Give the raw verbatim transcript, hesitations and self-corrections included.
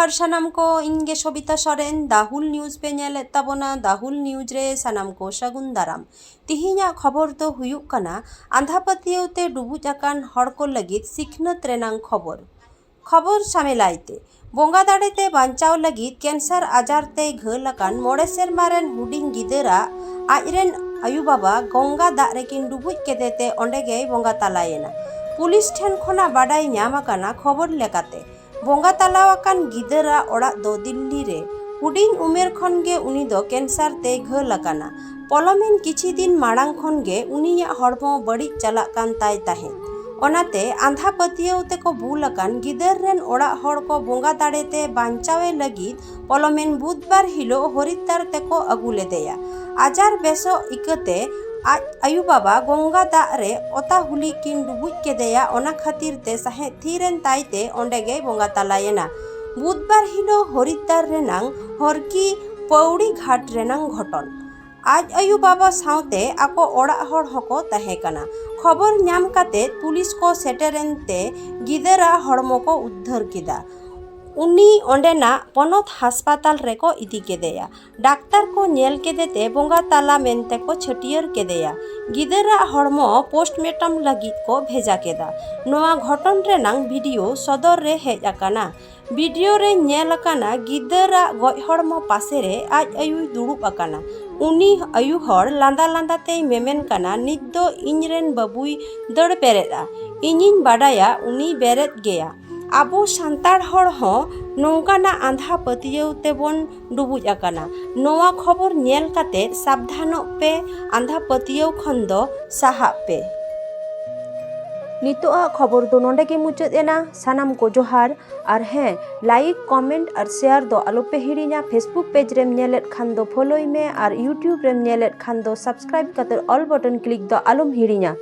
ᱟᱨ ᱥᱟᱱᱟᱢ ᱠᱚ, ᱤᱧ ᱜᱮ ᱥᱚᱵᱤᱛᱟ ᱥᱚᱨᱮᱱ, ᱫᱟᱦᱩᱞ ᱱᱤᱭᱩᱡᱽ ᱯᱮ ᱧᱮᱞᱮᱫ ᱛᱟᱵᱚᱱᱟ᱾ ᱫᱟᱦᱩᱞ ᱱᱤᱭᱩᱡᱽ ᱨᱮ ᱥᱟᱱᱟᱢ ᱠᱚ ᱥᱟᱹᱜᱩᱱ ᱫᱟᱨᱟᱢ᱾ ᱛᱤᱦᱤᱧᱟᱜ ᱠᱷᱚᱵᱚᱨ ᱫᱚ ᱦᱩᱭᱩᱜ ᱠᱟᱱᱟ, ᱟᱸᱫᱷᱟ ᱯᱟᱹᱛᱭᱟᱹᱣ ᱛᱮ ᱰᱩᱵᱩᱡ ᱟᱠᱟᱱ ᱦᱚᱲ ᱠᱚ ᱞᱟᱹᱜᱤᱫ ᱥᱤᱠᱷᱱᱟᱹᱛ ᱨᱮᱱᱟᱝ ᱠᱷᱚᱵᱚᱨ᱾ ᱠᱷᱚᱵᱚᱨ ᱥᱟᱢᱮᱞᱟᱭ ᱛᱮ, ᱵᱚᱸᱜᱟ ᱫᱟᱲᱮ ᱛᱮ ᱵᱟᱧᱪᱟᱣ ᱞᱟᱹᱜᱤᱫ ᱠᱮᱱᱥᱟᱨ ᱟᱡᱟᱨ ᱛᱮᱭ ᱜᱷᱟᱹᱞ ᱟᱠᱟᱱ ᱢᱚᱬᱮ ᱥᱮᱨᱢᱟ ᱨᱮᱱ ᱦᱩᱰᱤᱧ ᱜᱤᱫᱟᱹᱨᱟᱜ ᱟᱡᱨᱮᱱ ᱟᱭᱳ ᱵᱟᱵᱟ ᱜᱚᱝᱜᱟ ᱫᱟᱜ ᱨᱮᱠᱤᱱ ᱰᱩᱵᱩᱡ ᱠᱮᱫᱮ ᱛᱮ ᱚᱸᱰᱮ ᱜᱮᱭ ᱵᱚᱸᱜᱟ ᱛᱟᱞᱟᱭᱮᱱᱟ᱾ ᱯᱩᱞᱤᱥ ᱴᱷᱮᱱ ᱠᱷᱚᱱᱟᱜ ᱵᱟᱰᱟᱭ ᱧᱟᱢ ᱟᱠᱟᱱᱟ ᱠᱷᱚᱵᱚᱨ ᱞᱮᱠᱟᱛᱮ, ᱵᱚᱸᱜᱟ ᱛᱟᱞᱟᱣ ᱟᱠᱟᱱ ᱜᱤᱫᱟᱹᱨᱟᱜ ᱚᱲᱟᱜ ᱫᱚ ᱫᱤᱞᱞᱤ ᱨᱮ᱾ ᱦᱩᱰᱤᱧ ᱩᱢᱮᱨ ᱠᱷᱚᱱ ᱜᱮ ᱩᱱᱤ ᱫᱚ ᱠᱮᱱᱥᱟᱨ ᱛᱮᱭ ᱜᱷᱟᱹᱞ ᱟᱠᱟᱱᱟ᱾ ᱯᱚᱞᱚᱢᱮᱱ ᱠᱤᱪᱷᱤ ᱫᱤᱱ ᱢᱟᱲᱟᱝ ᱠᱷᱚᱱ ᱜᱮ ᱩᱱᱤᱭᱟᱜ ᱦᱚᱲᱢᱚ ᱵᱟᱹᱲᱤᱡ ᱪᱟᱞᱟᱜ ᱠᱟᱱ ᱛᱟᱭ ᱛᱟᱦᱮᱸᱫ᱾ ᱚᱱᱟᱛᱮ ᱟᱸᱫᱷᱟ ᱯᱟᱹᱛᱭᱟᱹᱣ ᱛᱮᱠᱚ ᱵᱩᱞ ᱟᱠᱟᱱ ᱜᱤᱫᱟᱹᱨ ᱨᱮᱱ ᱚᱲᱟᱜ ᱦᱚᱲ ᱠᱚ ᱵᱚᱸᱜᱟ ᱫᱟᱲᱮ ᱛᱮ ᱵᱟᱧᱪᱟᱣᱮ ᱞᱟᱹᱜᱤᱫ ᱯᱚᱞᱚᱢᱮᱱ ᱵᱩᱫᱷᱵᱟᱨ ᱦᱤᱞᱳᱜ ᱦᱚᱨᱤᱫᱣᱟᱨ ᱛᱮᱠᱚ ᱟᱹᱜᱩ ᱞᱮᱫᱮᱭᱟ᱾ ᱟᱡᱟᱨ ᱵᱮᱥᱚᱜ ᱤᱠᱟᱹᱛᱮ ᱟᱡ ᱟᱭᱳ ᱵᱟᱵᱟ ᱜᱚᱝᱜᱟ ᱫᱟᱜ ᱨᱮ ᱚᱛᱟ ᱦᱩᱞᱤ ᱠᱤᱱ ᱰᱩᱵᱩᱡ ᱠᱮᱫᱮᱭᱟ᱾ ᱚᱱᱟ ᱠᱷᱟᱹᱛᱤᱨ ᱛᱮ ᱥᱟᱦᱮᱫ ᱛᱷᱤᱨ ᱮᱱ ᱛᱟᱭ ᱛᱮ ᱚᱸᱰᱮ ᱜᱮᱭ ᱵᱚᱸᱜᱟ ᱛᱟᱞᱟᱭᱮᱱᱟ᱾ ᱵᱩᱫᱷᱵᱟᱨ ᱦᱤᱞᱳᱜ ᱦᱚᱨᱤᱫᱣᱟᱨ ᱨᱮᱱᱟᱝ ᱦᱚᱨᱠᱤ ᱯᱟᱹᱣᱲᱤ ᱜᱷᱟᱴ ᱨᱮᱱᱟᱝ ᱜᱷᱚᱴᱚᱱ᱾ ᱟᱡ ᱟᱭᱳ ᱵᱟᱵᱟ ᱥᱟᱶᱛᱮ ᱟᱠᱚ ᱚᱲᱟᱜ ᱦᱚᱲ ᱦᱚᱸᱠᱚ ᱛᱟᱦᱮᱸ ᱠᱟᱱᱟ᱾ ᱠᱷᱚᱵᱚᱨ ᱧᱟᱢ ᱠᱟᱛᱮ ᱯᱩᱞᱤᱥ ᱠᱚ ᱥᱮᱴᱮᱨᱮᱱ ᱛᱮ ᱜᱤᱫᱟᱹᱨᱟᱜ ᱦᱚᱲᱢᱚ ᱠᱚ ᱩᱫᱽᱫᱷᱟᱹᱨ ᱠᱮᱫᱟ᱾ ᱩᱱᱤ ᱚᱸᱰᱮᱱᱟᱜ ᱯᱚᱱᱚᱛ ᱦᱟᱥᱯᱟᱛᱟᱞ ᱨᱮᱠᱚ ᱤᱫᱤ ᱠᱮᱫᱮᱭᱟ᱾ ᱰᱟᱠᱛᱟᱨ ᱠᱚ ᱧᱮᱞ ᱠᱮᱫᱮ ᱛᱮ ᱵᱚᱸᱜᱟ ᱛᱟᱞᱟ ᱢᱮᱱᱛᱮ ᱠᱚ ᱪᱷᱟᱹᱴᱭᱟᱹᱨ ᱠᱮᱫᱮᱭᱟ᱾ ᱜᱤᱫᱟᱹᱨᱟᱜ ᱦᱚᱲᱢᱚ ᱯᱳᱥᱴᱢᱚᱨᱴᱮᱢ ᱞᱟᱹᱜᱤᱫ ᱠᱚ ᱵᱷᱮᱡᱟ ᱠᱮᱫᱟ᱾ ᱱᱚᱣᱟ ᱜᱷᱚᱴᱚᱱ ᱨᱮᱱᱟᱝ ᱵᱷᱤᱰᱤᱭᱳ ᱥᱚᱫᱚᱨ ᱨᱮ ᱦᱮᱡ ᱟᱠᱟᱱᱟ᱾ ᱵᱷᱤᱰᱤᱭᱳ ᱨᱮ ᱧᱮᱞ ᱟᱠᱟᱱᱟ, ᱜᱤᱫᱟᱹᱨᱟᱜ ᱜᱚᱡ ᱦᱚᱲᱢᱚ ᱯᱟᱥᱮ ᱨᱮ ᱟᱡ ᱟᱭᱳᱭ ᱫᱩᱲᱩᱵ ᱟᱠᱟᱱᱟ᱾ ᱩᱱᱤ ᱟᱭᱳ ᱦᱚᱲ ᱞᱟᱸᱫᱟ ᱞᱟᱸᱫᱟ ᱛᱮᱭ ᱢᱮᱢᱮᱱ ᱠᱟᱱᱟ, "ᱱᱤᱛ ᱫᱚ ᱤᱧ ᱨᱮᱱ ᱵᱟᱹᱵᱩᱭ ᱫᱟᱹᱲ ᱵᱮᱨᱮᱫᱼᱟ᱾ ᱤᱧᱤᱧ ᱵᱟᱰᱟᱭᱟ ᱩᱱᱤᱭ ᱵᱮᱨᱮᱫ ᱜᱮᱭᱟ᱾" ᱟᱵᱚ ᱥᱟᱱᱛᱟᱲ ᱦᱚᱲ ᱦᱚᱸ ᱱᱚᱝᱠᱟᱱᱟᱜ ᱟᱸᱫᱷᱟ ᱯᱟᱹᱛᱭᱟᱹᱣ ᱛᱮᱵᱚᱱ ᱰᱩᱵᱩᱡ ᱟᱠᱟᱱᱟ᱾ ᱱᱚᱣᱟ ᱠᱷᱚᱵᱚᱨ ᱧᱮᱞ ᱠᱟᱛᱮ ᱥᱟᱵᱫᱷᱟᱱᱚᱜ ᱯᱮ, ᱟᱸᱫᱷᱟ ᱯᱟᱹᱛᱭᱟᱹᱣ ᱠᱷᱚᱱ ᱫᱚ ᱥᱟᱦᱟᱜ ᱯᱮ᱾ ᱱᱤᱛᱚᱜ ᱟᱜ ᱠᱷᱚᱵᱚᱨ ᱫᱚ ᱱᱚᱰᱮ ᱜᱮ ᱢᱩᱪᱟᱹᱫ ᱮᱱᱟ᱾ ᱥᱟᱱᱟᱢ ᱠᱚ ᱡᱚᱦᱟᱨ᱾ ᱟᱨ ᱦᱮᱸ, ᱞᱟᱭᱤᱠ, ᱠᱚᱢᱮᱱᱴ ᱟᱨ ᱥᱮᱭᱟᱨ ᱫᱚ ᱟᱞᱚᱯᱮ ᱦᱤᱲᱤᱧᱟ᱾ Facebook ᱯᱮᱡᱽ ᱨᱮᱢ ᱧᱮᱞᱮᱫ ᱠᱷᱟᱱ ᱫᱚ ᱯᱷᱚᱞᱳᱭ ᱢᱮ ᱟᱨ YouTube ᱨᱮᱢ ᱧᱮᱞᱮᱫ ᱠᱷᱟᱱ ᱫᱚ ᱥᱟᱵᱥᱠᱨᱟᱭᱤᱵ ᱠᱟᱛᱮ ᱚᱞ ᱵᱚᱴᱚᱱ ᱠᱞᱤᱠ ᱫᱚ ᱟᱞᱚᱢ ᱦᱤᱲᱤᱧᱟ᱾